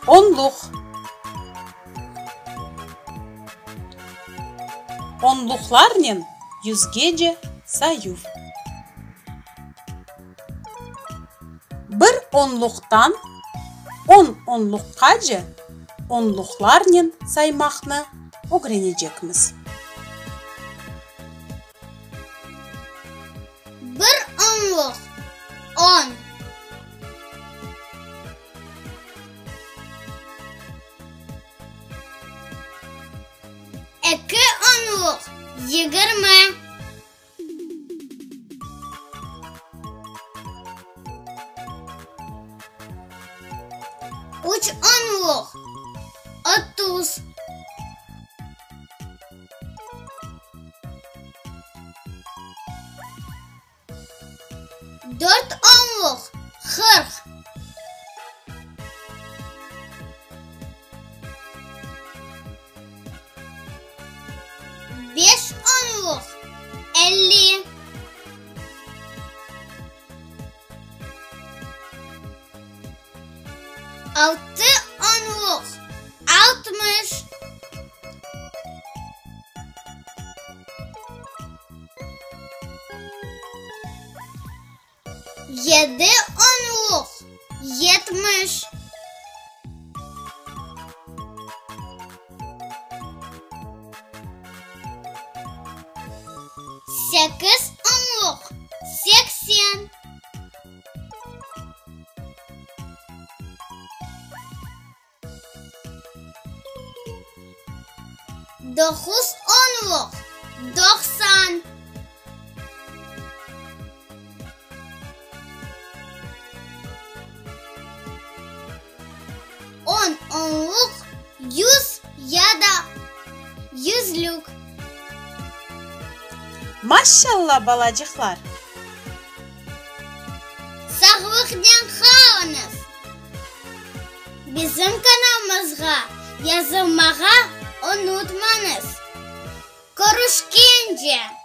Onluq. Onluqlarnen yüzgece sayuv. Bir onluqtan on onluqqace onluqlarnen saymaqnı ögrenecekmiz. Bir onluq, on. Eki onluq, 20. Üç onluq, 30. Dört onluq, 40. Beş onluq, 50. Altı onluq, 60. Yedi onluq, 70. Sekiz onluq, 80. Doquz onluq, 90. On onluq, 100 ya da yüzlük. Maşalla, balacıqlar! Sağlıqnen qalıñız! Bizim kanalımızğa yazılmağa unutmañız! Körüşkence!